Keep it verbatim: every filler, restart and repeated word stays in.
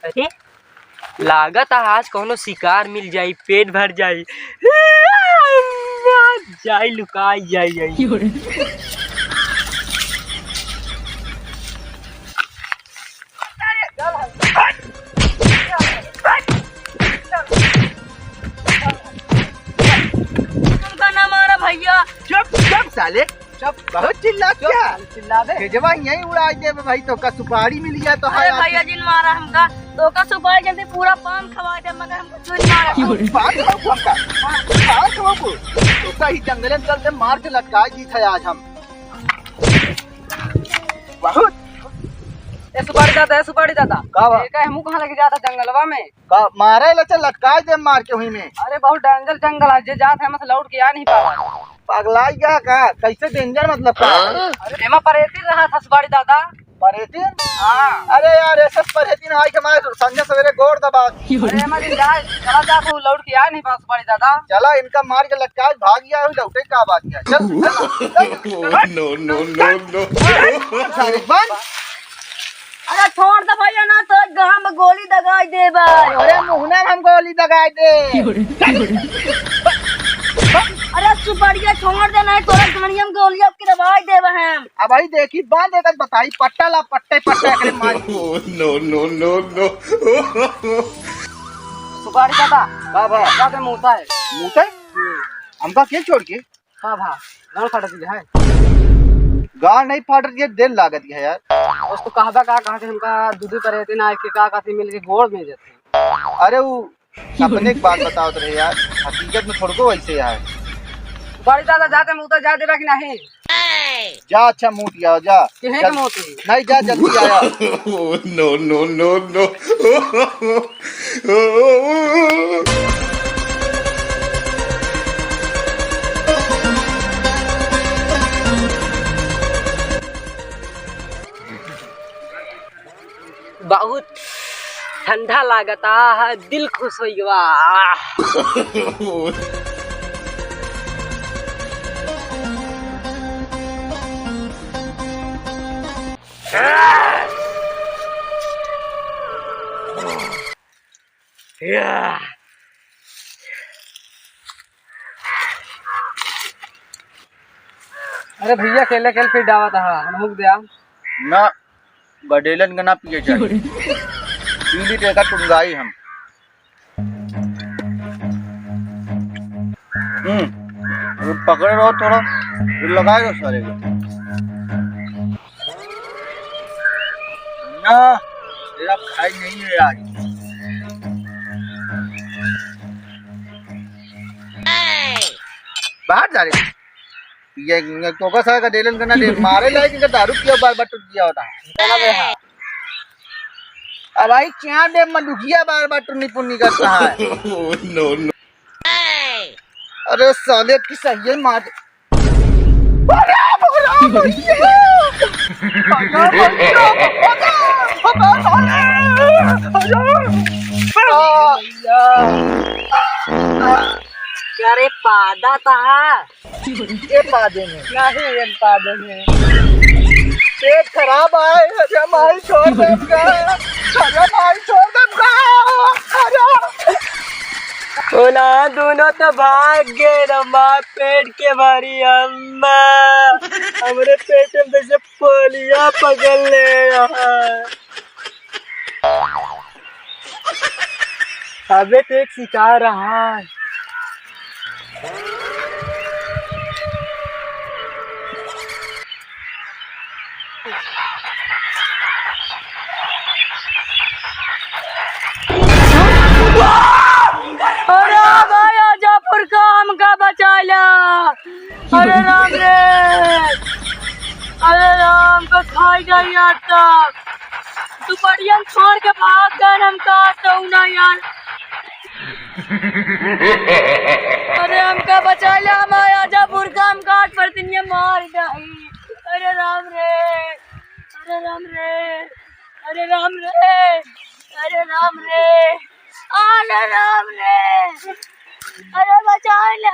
अरे, लागत है आज कौनो शिकार मिल जाई, पेट भर जाई। जाई लुकाई जाई, जाई। हमका ना मारा भैया। चुप, चुप साले, चुप। बहुत चिल्ला चुप, क्या? चिल्लावे। भेजवा यहीं उड़ाई देबे भाई, तोका सुपारी मिल गया तो अरे है भैया आपके। जिन मारा हमका, तोका सुपारी जल्दी पूरा पान खवा दे, मगर हमका क्यों नहीं मारा? पान खवाबू हमका? पान खवाबू? तोका ही जंगले में चलते मार के लटकाई दी थे आज हम। बहुत। ए सुपारी दादा, ए सुपारी दादा। का बा? ए, का हमू कहाँ लेके जाता जंगलवा में? का मारे ले चल लटकाई दे मार के हुई में। अरे बहुत danger जंगल है, जे जात है हमसे लौट के आ नहीं पावा। पगलाई गया का? कैसे danger मतलब का? अरे एमा परेती रहा था सुपारी दादा। परेती? हाँ। अरे यार, ऐसे परेती ना आई कि हमारे संझा सवेरे गोड़ दबा दी। अरे एमा दिन जाए, चला जा तू लौट के आ नहीं पावा सुपारी दादा। चला इनका मार के लटकाए, भाग गया, लौटे का बात है। चल, चल, चल। No, no, no, no। सारे बंद। अरे छोड़ दे भैया, ना तो गाँव में गोली दगाई देबे। अरे मुहना में हम गोली दगाई दे। अरे सुपड़िया छोड़ दे, नहीं तोरा घड़िया में गोली अब गिरवाई देबे हम। अब भाई देखी बांध देकर बताई, पट्टा ला, पट्टे पट्टे एकरे मारी। No, no, no, no। सुपारी दादा। का बा? का के मूता है? मूता है? हमका के छोड़ के? का भा, गाँड़ फाटत है? गाँड़ नहीं फाटत, ये देर लागत है यार। बस तू कहबा का, कहा कि हमका दू दू परेती ना, एक का कथी मिल के गोड़ में देते। अरे वो सपने की बात बतावत रहे यार, हकीकत में थोड़को वैसे है। बड़ी दादा जाते मूता जा देबा कि नहीं? जा अच्छा मूत आओ, जा। केहे के जल-, मूत ही? नहीं, जा जल्दी आया। No, no, no, no। बहुत ठंडा लागता है, दिल खुश हो गवा। अरे भैया, केले केले पी डावत हा, हम हुक दे आ। ना, गडेलन के ना पिए चाहिए। पी ली तो एका टुंगाई हम। हम्म, वो पकड़े रहो थोड़ा, वो लगाए रहो सारे को। ना, तेरा खाई नहीं है आज। बाहर जा रहे। ये, ये तो का सारा का डेलन करना दे, मारे लायक इनका दारू पिया बार बार टूट गया होता है। अब भाई क्या दे, मंदुकिया बार बार टुन्नी पुन्नी करता है। No, no। अरे साले की सही है मार। अरे, अरे, भैया। अरे, भैया। अरे, अरे, अरे। क्या रे, पादा था? ये पादे में। नहीं, ये पादे में। पेट खराब है, अरे माई छोड़ दे हमका। अरे माई छोड़ दे हमका। अरे। ओना दोनों तो भाग गए रे माँ, पेट के भारी अम्मा। हमरे पेट में जैसे पोलिया पकड़ ले रहा। अबे तो एक शिकार रहा। अरे भाई, आजापुर का हमका बचाइला। अरे राम रे, अरे राम, का खाई जाई आज तक। तू बढ़िया छोड़ के भाग गए, हमका तो ना यार। अरे हमका बचाइला, हम आजापुर का, हमका आज पर दिन ये मार डाई। अरे राम रे, अरे राम रे, अरे राम रे, अरे राम रे, अरे राम रे, अरे बचाइला।